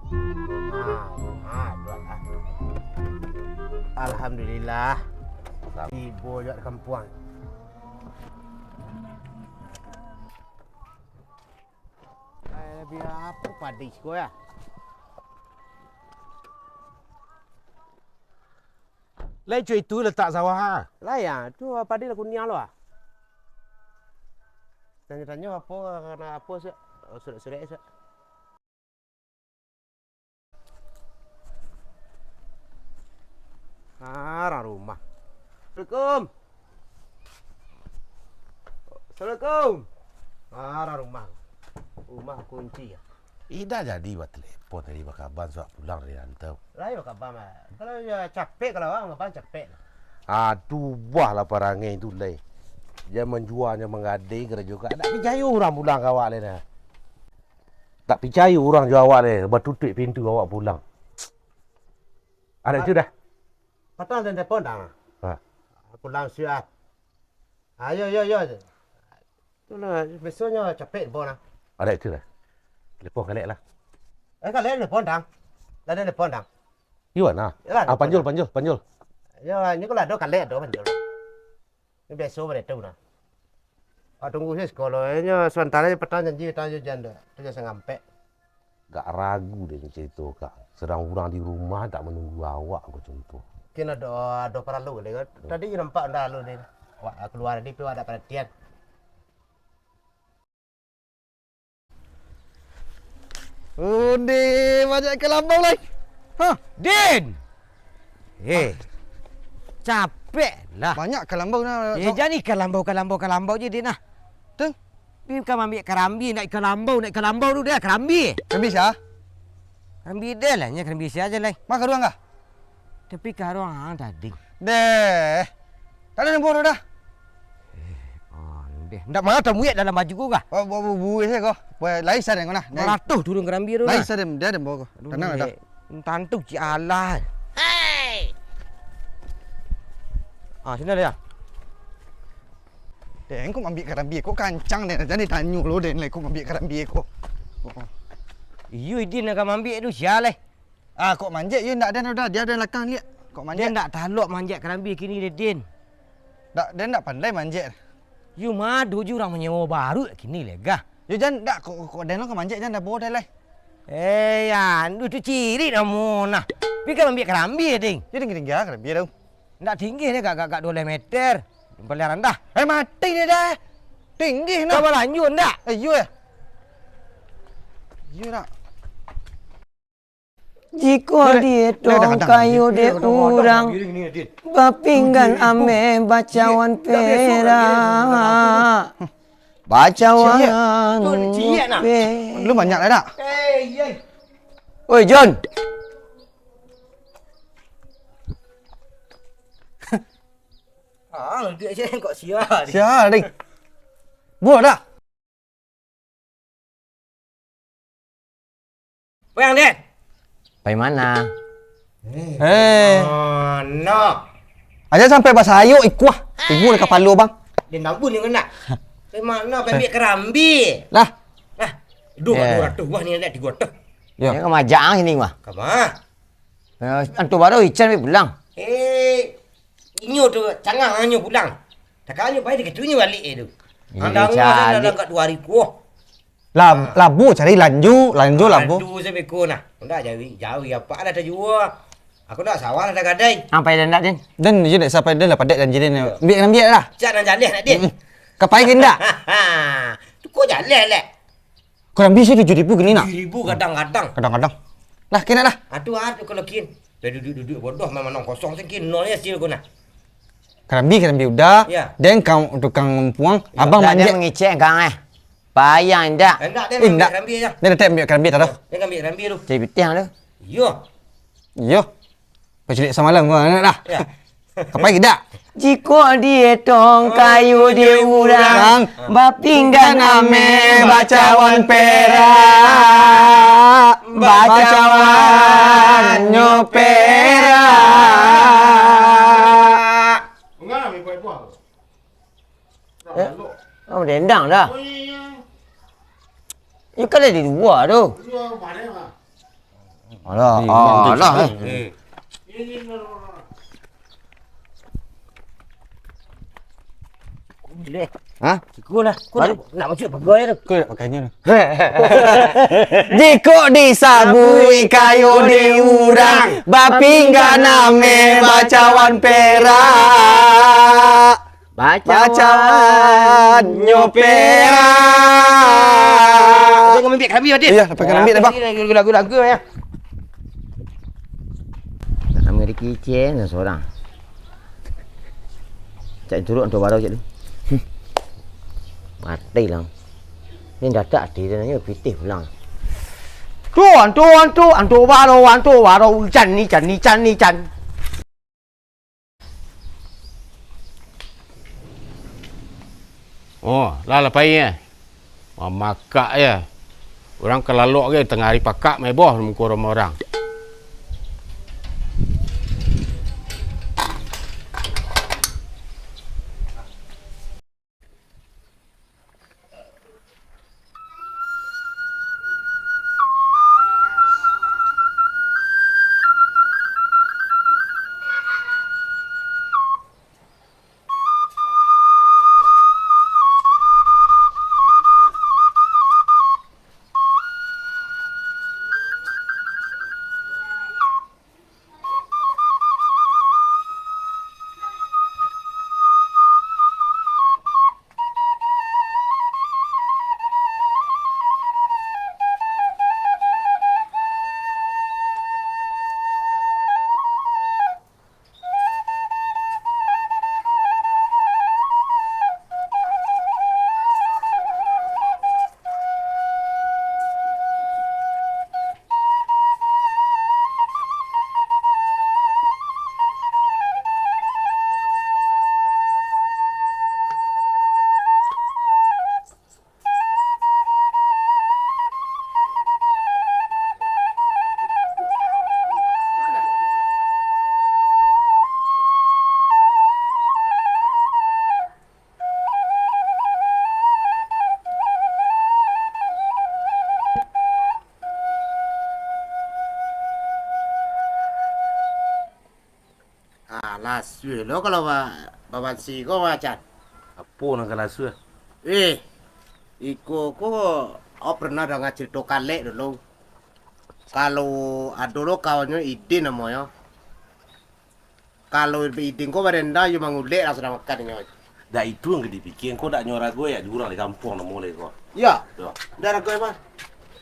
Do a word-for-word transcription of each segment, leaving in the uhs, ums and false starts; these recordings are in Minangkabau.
Ah, ah, tu lah. Alhamdulillah. Tibo jo di kampuang. Eh, bia apo padi siko yo? Lai cuy itu letak sawah, ha? Lai, ah, tu padi lah kuniang lo, ah. Tanyo-tanyo apo, kana apo, sak? Oh, surek-surek, sak. Ah, urang rumah. Assalamualaikum. Assalamualaikum. Ah, urang rumah. Rumah kunci ya. Indak jadi batelepon tadi, bakaban suak pulang dari rantau. Lai bakaban, Mak. Kalau yo capek, kalau awak bakaban capek. Aduh, bah lah parangai tu lai. Jan manjua, jan manggadai karajo kak. Ndak picayo urang pulang ka awak lai nah. Tak picayo urang jo awak lai, batutuik pintu awak pulang. Adak tu dah. Patang den telepon dah. Ha. Pulang siap. Ayo, yo, yo. Tu lah, besoknyo capek telepon dah. Adak tu dah. Telepon kalek lah. Eh, kalek telepon dah. Lah den telepon dah. Iwan ah. Iwan, ah, panjul, panjul, panjul. Yo, nyo kalau ado kalek ado panjul. Ini biaso bana tu nah. Awak tunggu se siko lo, inyo sabanta lai patang janji patang jo jan tu, tu jan sangampek. Gak ragu deh carito kak, sadang urang di rumah dak manunggu awak ko contoh. Mungkin ado, ado paralu kali kan. Tadi nampak dah lalu ni. Awak kalua tadi, pi awak dak paratian. Onde, banyak kalambau lai. Hah? Din! Eh, capek lah. Banyak kalambau nah. Eh, jan ikan lambau, kalambau, kalambau je, Din, nah. Tu? Pi ka maambiak karambia, nak ikan lambau, nak ikan lambau tu dah, karambia. Karambia sia? Karambia dah lah, nya karambia sia je lai. Maka ruang kah? Tapi ka ruang ang tadi. Deh. Tak ada nombor dah. Eh, ondeh. Ndak manga tamuek dalam baju ko kah? Oh, bu-, bu-, buih se ko. Buih, lai sa den ko nah. Maratuh turun karambia tu nah. Lai sa den, dia den bawa ko. Aduh, tanang dah. Tantu cik alah. Hei! Ah, sini dah. Deh, engkau maambiak karambia ko kancang deh. Jadi tanyo lo deh, engkau maambiak karambia ko. Oh. Iyo, Idin nak maambiak tu sia lai. Ah, kok manjek yo ndak den udah, dia den lakang liak. Kok manjek. Dia ndak talok manjek karambia kini deh, Din. Ndak, den ndak pandai manjek. Yo mado jo urang manyewa baru kini lai gah. Yo jan ndak, kok, kok den lo ka manjek jan dah bawa den lai. Eh, ya, andu tu cirik namo nah. Pi ka maambiak karambia, Ding. Yo tinggi-tinggi ah karambia tu. Ndak tinggi ni, agak, agak, agak duo baleh meter. Paling randah. Eh, mati dia dah. Tinggi nah. Ka balanjua ndak? Eh, iyo ya. Iyo dak. Jikok dietong kayu dek urang, bapinggan ameh bacawan perak, bacawan perak. Lu banyak lah dak? Oi, John. Ah, duduak je kok sia ni. Sia ni. Buah dah. Payang, Den. Pai mana? Eh. Mano? Aja sampai basayok ikuah. Timbul kapalo, Bang. Dia nabun ni kena. Pai mano? Pai ambiak karambia. Lah. Lah. Duo, duo ratuih buah ni, ada tigo ratuih. Yo. Ini kemajang sini, wah. Kama? Eh, antu baru Ican pulang. Eh, inyo tu cangang anyo pulang. Takanyo pai dikatuinyo balik eh tu. Iya, andang cari. Dah angkat duo hari kuah. Lam-, labu cari lanju, lanju labu. Aduh, sampai ko nah. Ndak jauh, jauh apa lah tajua. Aku ndak sawah lah tagadai. Sampai dah ndak, Din? Dan je dek sampai dah lah padak janji Din. Ambiak, ambiak lah. Cak nan jaleh nak, Din. Mm-mm. Kapai ke ndak? Tu ko jaleh lek. Kurang bisi tujuh ribu kini nak. Tujuh ribu kadang-kadang. Kadang-kadang. Lah, kena lah. Aduh, aduh, kalau kin. Dah duduk-duduk bodoh, memang nong kosong, sing kin nol ya, sil guna. Karambia, karambia udah. Ya. Den kau tukang ngempuang, abang manjek. Dah mangecek kang eh. Payah indak? Indak, den ambiak karambia je. Den tetap ambiak karambia, taruh. Den ambiak karambia tu. Cari pitih tu. Iyo. Iyo. Paculik samalam kau anak dah. Ya. Kapai ke dak? Jikok dietong kayu di urang, bapinggan ameh bacawan perak, bacawannyo perak. Eh? Oh, dendang dah. Iyo kan di lua tu. Alah, alah, eh. Hah? Siko lah. Ko nak, nak masuk pegawai tu. Ko nak pakai ni lah. Jikok disabuik kayo di urang, bapinggan ameh bacawan perak. Bacawan. Bacawannyo perak. Abang ambiak kami, Adin. Iyo, dapek kami ambiak, Bang. Lagu-lagu, yo. Nak kami dikicen sorang. Cak turuk antu barau cak tu. Mati lah. Ni datak ati dia nanya pitih pulang. Tu, antu, antu, antu barau, antu barau, ican, ican, ican, ican. Oh, lah, lah pai, eh. Mamakak, eh. Urang ka lalok ge tangah ari pakak, maeboh muko rumah urang. Ah, lasuah lo kalau ba-, babansi ko, Macan. Apo nan ka lasuah? Eh, iko ko, awak pernah danga carito kalek dulu. Kalau ado lo kawannyo Idin namonyo. Kalau Idin ko barenda, iyo mangulek lah sudah makan inyo. Dak itu nan ka dipikia, engkau dak nyo rago ya, di urang di kampuang namo lai ko. Iyo. Yo. Dak rago, Bang.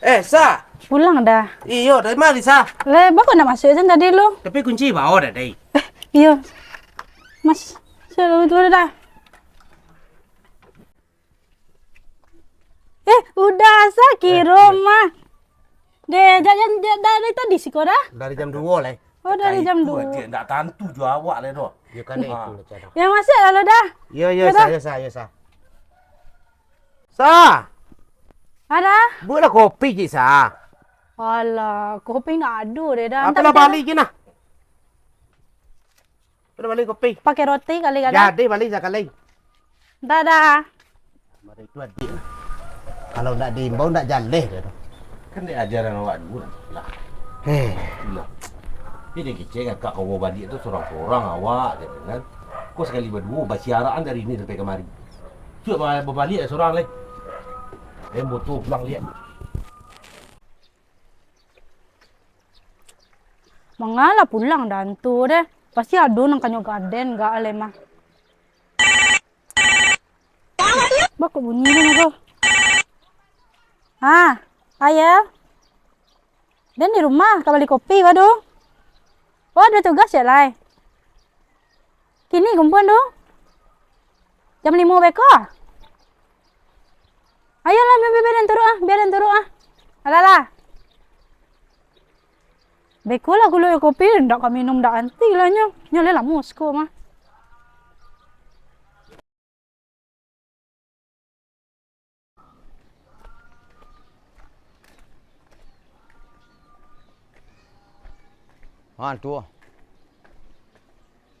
Eh, Sa. Pulang dah. Iyo, dari ma, Sa? Lah, bako nak masuak se tadi lu. Tapi kunci bawa dah, Dai. Eh, iyo. Mas, sudah dulu dah. Eh, udah, Sa, kiro mah. Deh, ja-, ja-, ja-, dari tadi siko dah. Dari jam duo lai. Oh, dari jam duo. Ndak tantu jo awak lai doh. Yo kan itu lah cara. Yo, masuak lah lu dah. Yo, yo, Sa, yo, Sa, yo, Sa. Sa. Ado? Bueklah kopi ciek, Sa. Alah, kopi ndak ado deh dah. Apo lah, bali ciek nah. Udah bali kopi. Pakai roti kali, Gadang? Jadi bali sakali. Dadah. Mari tu, Adik. Kalau ndak diimbau, ndak jaleh dia tu. Kan dek ajaran awak dulu lah. Eh. Itulah. Jadi kecek kakak kau baliak tu sorang-sorang awak, gitu kan. Kau sakali baduo, basiarakan dari ni sampai kamari. Cuak ba-, babaliak sorang lai. Eh, motor pulang liak. Mangalah pulang dah antu deh. Pasti ado nan kanyo gaden gak alai mah. Bako bunyi ni ko. Ha, ayo. Den di rumah, ka bali kopi badu. Oh, ado tugas yo lai. Kini kumpuan tu. Jam limo beko. Ayolah, bia, bia, bia den turuk ah, bia den turuk ah. Alah lah. Beko lah gulu kopi, ndak ka minum, ndak anti lah nyo. Nyo lah lamo siko mah. Ha, tu.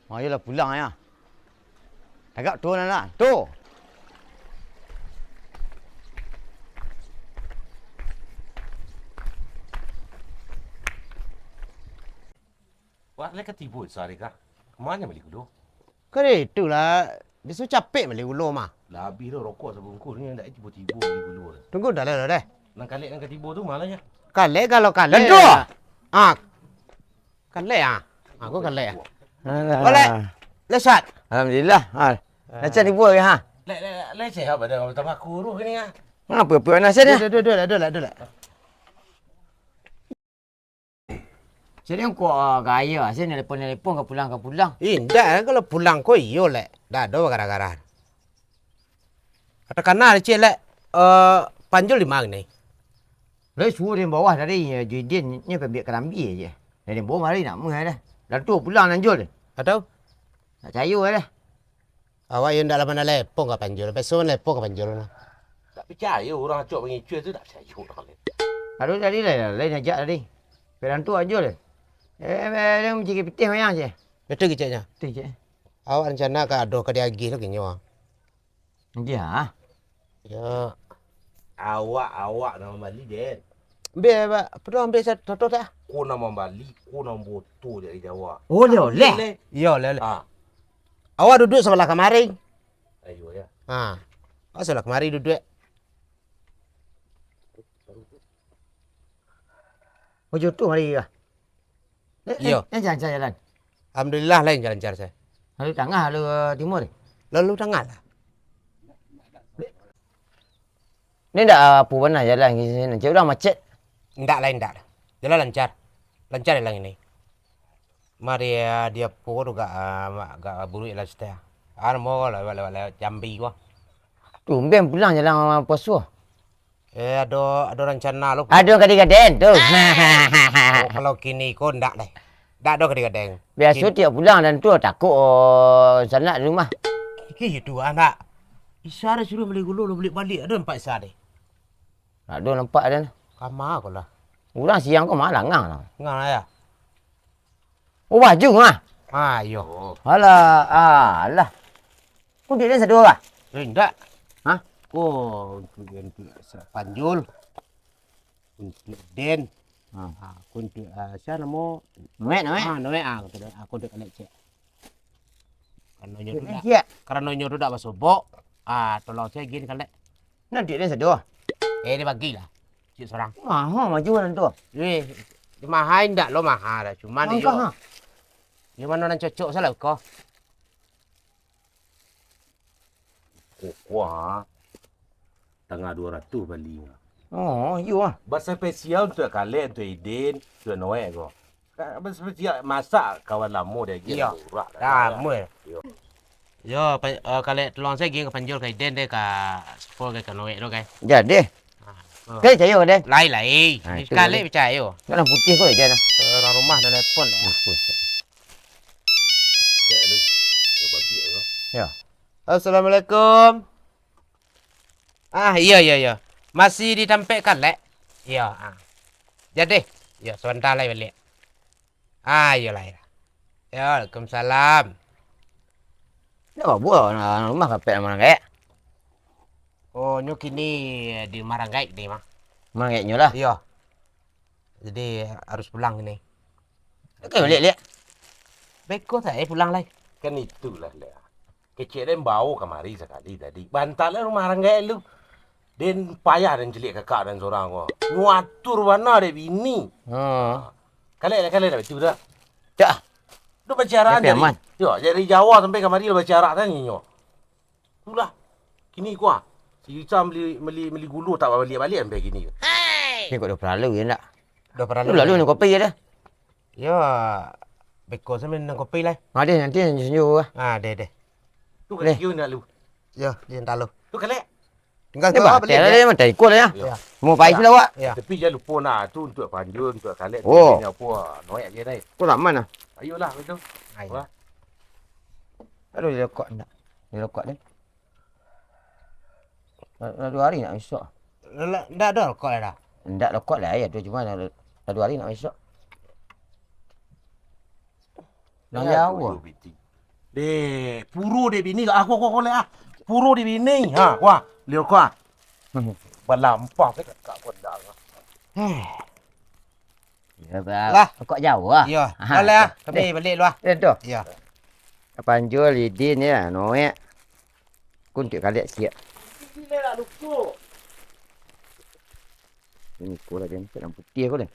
Ha, iyolah pulang ya. Tagak tu, anak. Tu. Wah, lai ka tibo sari kah? Ka ma bali gulo? Ka itu lah, biaso capek bali gulo mah. Lah abih tu rokok sabungkus ni, ndak tibo-tibo bali gulo. Tunggu dah lah, dah. Nan kalek nan ka tibo tu ma nyo? Kalek kalau kalek. Tentu. Ah. Kalek ah. Aku kalek ah. Alah. Boleh. Lesat. Alhamdulillah. Ha. Lancar tibo ke ha? Lek, lek, lek, sehat badan tambah kurus ni ah. Ngapa pun nak sana? Duduk, duduk, duduk, duduk, duduk. Jadi kok gaya sih, nelpon-nelpon ka pulang, ka pulang. Indak, kalau pulang ko iyo, Lek. Dak ado gara-gara. Takana ciek, Lek, eh, Panjul di ma ni? Lai suruah dari bawah tadi, Juidin, nyo pambiak karambia je. Dari bawah mari nak muah dah. Dah tu pulang Panjul. Atau? Tak cayo dah. Awak yo ndak lah manelepon ka Panjul, peso manelepon ka Panjul nah. Tak picayo urang acok pangicuah tu, tak picayo urang lain. Aduh, tadi lah, lain ajak tadi. Peran tu ajo deh. Eh, eh, dia mencari pitih mayang je. Betul keceknya. Betul je. Awak rencana ka ado ka diagih tu kinyo. Iya. Ya. Awak, awak nak mambali, Den. Ambil, Pak. Apa tu ambil sa-, toto tak? Ko nak mambali, ko nak boto dari Jawa. Oh, oleh-oleh? Ambil, leh. Iya, oleh-oleh. Ah. Awak duduk sabalah kamari. Ayo, ya. Ha. Awak sabalah kamari duduk. Ujung tu mari lah. Eh, eh, Iyo. Eh, lancar jalan. Alhamdulillah, lain jalan lancar saya. Lalu tangah, lalu, eh, timur? Lalu tangah lah. Ni ndak, ah, apo bana jalan di sini? Cik urang macet. Ndak lain, ndak. Jalan lancar. Lancar jalan ini. Mari, ah, di apo tu gak, ah, gak buruik lah sete. Ah, namo lah lewat-lewat Jambi ko. Tumben pulang jalan puaso. Eh, ado, ado rancana lo. Ado ka digaden tu. Oh, kalau kini ko ndak deh. Ndak ado ka digaden. Biaso Kin- tiok pulang dan tu takut, oh, sanak di rumah. Kini tu anak. Isa dah suruh bali gulo, lo balik-balik. Ado nampak Isa deh? Ado nampak dah. Kama ko lah. Urang siang ko malangang lah. Ngang lah ya. Oh, baju ah. Ah, iyo. Oh. Alah, alah. Kuntik den sadua lah? Eh, indak. Hah? Oh, untuak, untuak Panjul. Untuak den. Ha. Ah, untuak, ah, sia namo? Noek, Noek. Ah, Noek, ah, untuak, ah, untuak kalek ciek. Karano nyo tu dak, karano nyo tu dak basobok. Ah, tolong ciek gin kalek. Nan duit den sadua? Eh, dibagilah. Ciek surang. Maha maju nan tu. Eh, maha indak lo maha dah. Cuman iyo. Angka, ha? Di mano nan cocok salah ko. Kuah, tangah duo ratuih bali. Oh, iyo ah. Baspesial untuak kalek, untuak Idin, untuak Noek ko. Ka-, baspesial masak kawan lamo dek Idin. Iyo. Lamo. Iyo. Yo, pa-, eh, kalek tolong sajo ka Panjul ka Idin deh, ka Sapul ka Noek tu, kai. Jadi. Ah, oh. Kai cayo deh. Lai, lai. Ah, itu kalek deh. Picayo. Dalam putih ko Idin. Eh, urang rumah dah nelpon lah. Ah, pusat. Ya. Assalamualaikum. Ah, iyo, iyo, iyo. Masih di tampek kalek? Iyo, ah. Jadi, iyo, sabanta lai baliak. Ah, iyolah, iyo. Yo, waalaikumsalam. Ndak babuah, urang rumah kapek manggaek. Oh, nyo kini di maranggaek ni, mah. Maranggaeknyo lah. Iyo. Jadi, harus pulang kini. Oke, baliak, liak. Beko sae pulang lai. Kan itulah, Lek. Kecek den bao kamari sakali tadi. Bantaklah rumah ranggaek lu. Den payah den caliak kakak den sorang ko. Nguatur bana dek bini. Ha. Kalek lah, kalek lah, itu dah. Cak. Tu bacaraan dari, aman. Yo, dari Jawa sampai kamari lah bacarak tadi nyo. Itulah. Kini ko ah. Si Ica beli, beli, beli gulo tak baliak-baliak sampai kini. Ni kok dah paralu ya ndak? Dah paralu. Lalu ni kopi ya dah. Yo, beko sambil minum kopi lai. Ah, deh, nanti senyum-senyum lah. Ah, deh, deh. Tu deh. Kaki nak lu. Yo, dia entah lu. Tu kalek. Tinggal ni kau bah, balik, dia ya. Mantap ikut lah ya. Ya. Mau pai sudah awak. Ya. Tapi jangan lupa nak tu untuk Panjul, untuk kalek, oh. Ni apa, noek je naik. Kau tak mana? Ayolah, betul. Ayo. Wah. Aduh, dia rokok nak. Dia rokok ni. Lah, lah dua hari nak masuk. Lah, lah, ndak ado rokok dah? Ndak rokok lah, ya tu cuma lah, lah dua hari nak masuk. Nang jauah. Deh, puro deh bini, aku, aku, aku, ah. Puro deh bini. Ha, wah, beli rokok ah. Hmm. Balampah ke kakak pun dah. Eh. Lah. Kok jauh ah? Iyo. Aha, lah, lah. Kami balik lu ah. Eh, tu. Iyo. Panjul, Idin, ya, Noek. Kuntik kaliak siap. Ini kulah dia, hitam putih kulah.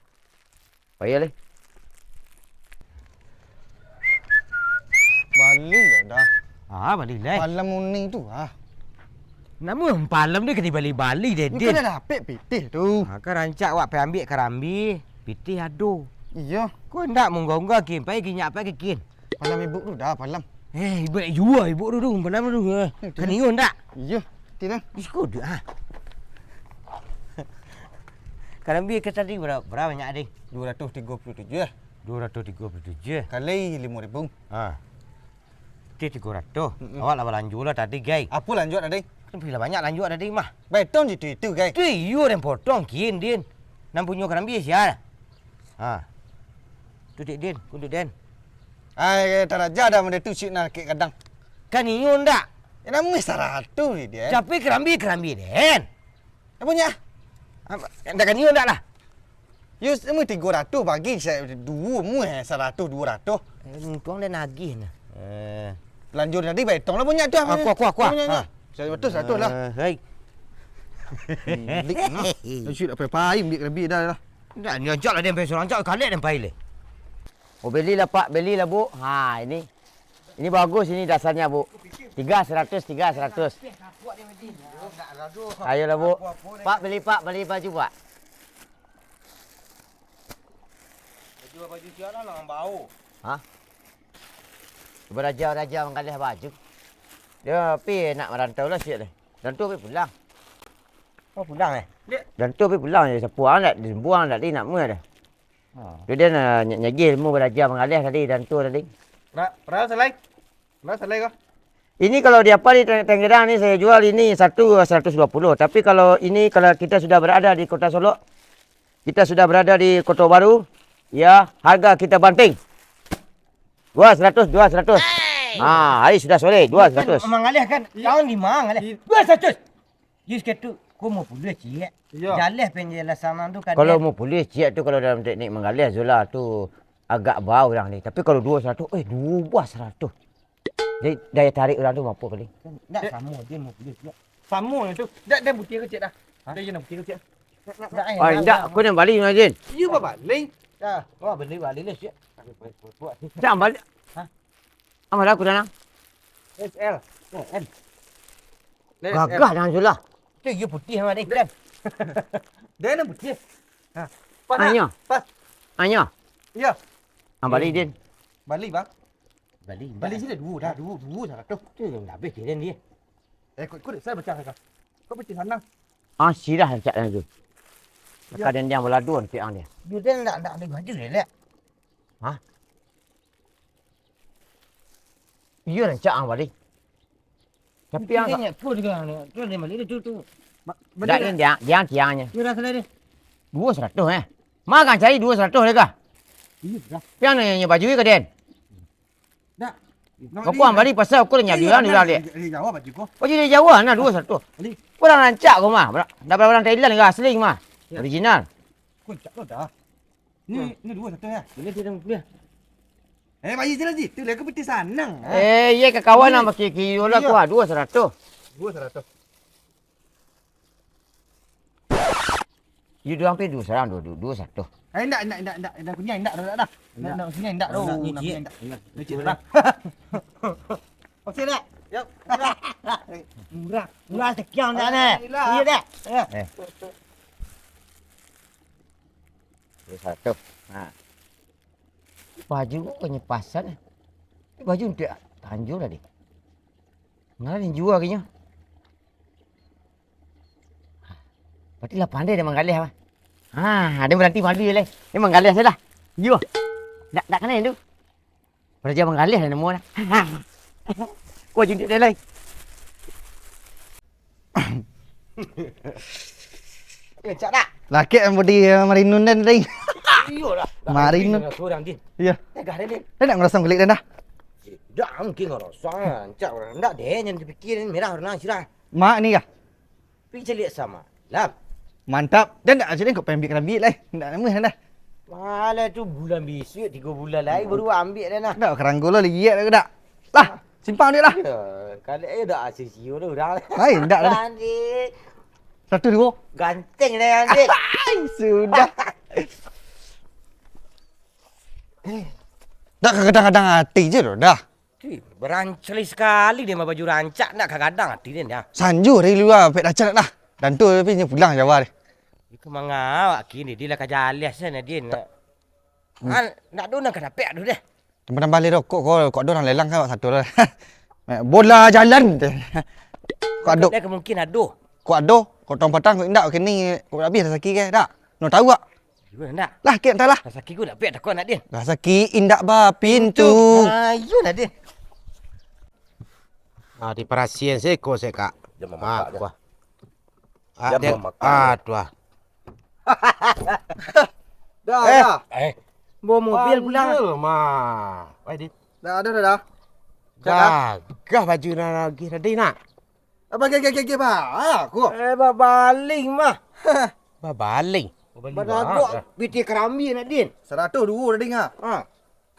Payah leh. Bali dah, dah. Ah, bali leh. Palam uning tu ah. Namun palam dia kena bali-bali deh, Din. Engkau dah dapek pitih tu. Ah, kan rancak awak pai ambiak karambia, pitih ado. Iyo. Kau ndak mungga-ungga kin, pai ginyak pai kin. Palam ibuk tu dah, palam. Eh, ibuk juo ibuk tu, tu, palam tu. Eh, tu. Kaniun ndak? Iyo, ti dah. Di siko duit ah. Karambia ka tadi bara, bara banyak, Ding? Duo ratuih tigo puluah tujuah. Duo ratuih tigo puluah tujuah. Kali limo ribu. Ha. Ti tigo ratuih. Mm-mm. Awak lah balanjo lah tadi, Gai. Apo lanjuik tadi? Kan lah banyak lanjuik tadi mah. Betong jitu itu, Gai. Tu iyo, den potong kin, Din. Nan punyo karambia sia? Ha. Tu dek den, kunduak den. Ai, taraja dah mode tu sik nak kek kadang. Kan iyo ndak? Ya, namuah saratuih, Din. Tapi karambia, karambia den. Apo nyo? Apa? Ndak kan iyo ndak lah? Yo, namuah tigo ratuih bagi sa-, duo muah, saratuih, duo ratuih. Eh, untuang den agih nah. Eh. Lanjut tadi, betong lah banyak tu, apa? Aku, aku, aku, ah. Saratuih, saratuih lah. Eh, hai. Lik, nah. Yo, sik dah pai-pai, ambiak karambia dah lah. Ndak, ni ajak lah, dia sampai surang, ajak kalian sampai leh. Oh, belilah, Pak, belilah, Bu. Ha, ini. Ini bagus ini dasarnya, Bu. Tiga seratus, tiga seratus. Ayolah, Bu. Pak, beli, Pak, beli baju, Pak. Baju, baju siapa lah, bau? Hah? Baraja-raja manggaleh baju. Dia pi nak marantau lah siap deh. Dan tu pi pulang. Oh, pulang, eh? Dan tu pi pulang je, sapuang dak, dibuang dak, di nak muah dah. Ha. Tu dia nak ny-, nyagih ilmu baraja manggaleh tadi, dan tu tadi. Pra-, perahu salai? Perahu salai kah? Ini kalau di apa di Tang-, Tangerang ni saya jual ini satu seratus dua puluh. Tapi kalau ini, kalau kita sudah berada di Kota Solok, kita sudah berada di Kota Baru, ya, harga kita banting. Dua seratus, dua seratus. Hey. Ha, hari sudah sore, dua seratus. Manggaleh kan? Kawan lima manggaleh. Dua seratus. Jus ketu, ko limo puluah ciek. Iyo. Jaleh penjelasan tu kan. Kalau limo puluah ciek tu, kalau dalam teknik manggaleh Zola tu agak bau urang ni. Tapi kalau duo seratus, eh, duo buah seratus. Jadi, daya tarik urang tu mampu kali. Ndak samo je limo puluah ciek. Samo je tu. Ndak, ndak putih kecek dah. Ha? Ndak, ndak putih kecek. Ndak, eh, ah, ndak, ndak. Kau nak balik, Mazin? Iyo, babalik. Dah, kau beli balik lah, siap. Jangan balik. Ha? Amat aku dah nang. S L. Oh, M. Gagah dengan Zola. Tu iyo putih sama dia, kan? Dia yang putih. Ha. Pas. Anyo. Pas. Anyo. Iyo. Ah, balik, Din. Balik, bang. Balik, balik sini dulu dah, dulu, dulu sana tu. Tu yang habis dia, dia. Eh, kau, kau saya baca kau. Kau baca sana. Ah, sirah cak tu. Iyo. Kadang dia beladun, tiang dia. Dia, dia ndak, ndak ada baju dia, Lek. Hah? Iyo, rancak ang balik. Tapi ang dia tu, tu, tu. Dak, ni dia, dia tiangnyo. Duo saratuih, eh. Ma kan cari duo saratuih dek kah? Iyo, dah. Pian nyo baju ka den. Dak. Kau ang balik pasal kau nyo bilang, bilang dek. Dari Jawa baju kau. Baju dari Jawa, nah, duo saratuih. Kurang rancak kau mah. Dak pernah orang Thailand kau, asli mah. Original. Kau cak kau dah. Ni, ni duo saratuih ya? Ini dia dah. Eh, bayi je lah situ lah, aku piti sanang. Eh, iya, ka kawan lah, makin kiro lah, kuah duo saratuih. Duo saratuih. Iyo, duo hampir duo sarang, duo, duo, duo saratuih. Eh, indak, indak, indak, indak, indak, punya indak, indak, indak. Indak, indak, punya indak, oh, nak punya indak. Indak. Kecil lah. Oke, dah. Yuk. Murah. Murah sekian dah, nih. Alhamdulillah. Iya, dah. Eh. Duo saratuih. Ha. Baju kok kanyo pasan, eh? Baju untuak Tanjung tadi. Malah dijua kanyo. Berarti lah pandai dia manggaleh, bah. Ha, dia baranti malu je, leh. Dia manggaleh sajo lah. Iyo. Dak, dak kanai tu. Baraja manggaleh lah namo lah. Kuat juntik dia lai. Eh, cak dak? Lakek yang bodi, eh, marinun den tadi. Iyo lah. Marinun. Surang, Din. Iyo. Tegah den, Din. Den nak ngerasa kulik den dah? Dak mungkin ngerasa, cak urang. Dak den, jan dipikir, merah warna sirah. Mak ni kah? Pi caliak samalam. Mantap. Den dak jadi kok pembik rambik lai. Dak namuah dah. Malah tu bulan bisuak, tigo bulan lai baru ambiak dah nah. Dak, karanggo lo liek dah dak. Lah, simpang duit lah. Ya, kalek aja dak asisio tu urang. Lain dak dah. Nanti. Satu dua. Ganteng dah nanti. Sudah. Dak, kadang-kadang ati je lo dah. Ti, barancak sakali dia mah baju rancak, nak ka gadang ati dia dah. Sanjo dari lua, pek rancak dah. Dan tu tapi nyo pulang Jawa deh. Iko mangawak kini, dia lah ka jaleh sana dia nak. Hmm. Ah, nak do nak ka dapek tu deh. Tambah-tambah bali rokok ko, kok ado urang lelang kan satu lah. Bola jalan. Kok ado. Dia kemungkin ado. Kok ado, kok tong patang, kok indak, kini, kok habis rasaki ke, dak? No tahu tak? Iyo, ndak? Lah, kek entahlah. Rasaki ku dak pek takon nak, Din. Rasaki indak bapintu. Ayo lah, Din. Ah, diparasian seko, sek, Kak. Dia mamakai ah, dia. Kuah. Ah, dia, dia mamakai ah, dia. Tuah. Dah, eh, dah. Eh. Bawa mobil pulang. Panggil mah. Wai, Din. Dah, dah, dah, dah. Dah, dah. Gagah baju nan lagi tadi, nak. Apa, ge, ge, ge, ge, ba, ah, ko? Eh, babaling mah. Babaling? Babaling. Badagok pitih karambia nak, Din. Saratuih duo tadi, ngah. Ha.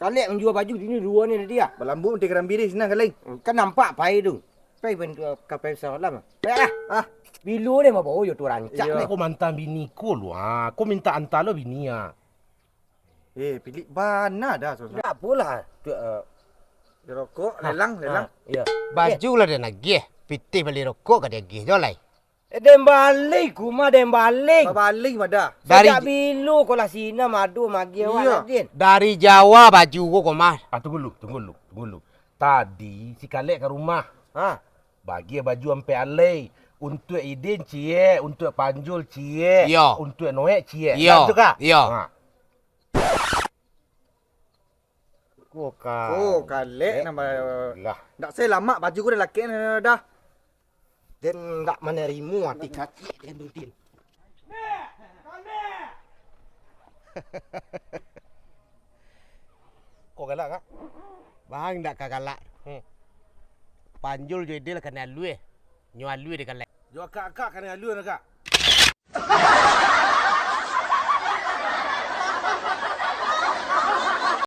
Kalek manjua baju, kini duo ni tadi, ah. Balambua pitih karambia deh, sinan kaleng. Kan nampak pai tu. Pai bantu ka pai samalam. Pai lah. Ah. Bilo deh mah bawa yo tu rancak ni. Ko mantang bini ko lu, ha. Ko minta anta lo bini, ha. Eh, pilik bana dah, Susan. Indak apolah. Tu, eh, rokok, ha, lelang, ha, lelang. Iyo. Baju lah den agiah, pitih bali rokok ka diagiah juo lai. Eh, den bali, kuma den bali. Babali mah dah. Dari sajak bilo ko lah sinan mado magiah awak, iyo, lah, Din. Dari Jawa baju ko, ko mah. Ah, tunggu lu, tunggu lu, tunggu lu. Tadi si Kalek ka rumah. Ha. Bagiah baju ampek alai. Untuak Idin ciek, untuak Panjul ciek, iyo, untuak Noek ciek. Iyo. Indak tu kah? Iyo. Ha. Ko ka-, ko kalek nambah. Lah. Ndak sai lamak baju ko dah lakek dah. Den ndak manarimo ati kacik den tu, Din. Ko galak, Kak? Bang, ndak ka galak. Hmm. Panjul jo Idil kanai alui. Nyo alui digalak. Jo akak-akak kanai alui, Kak.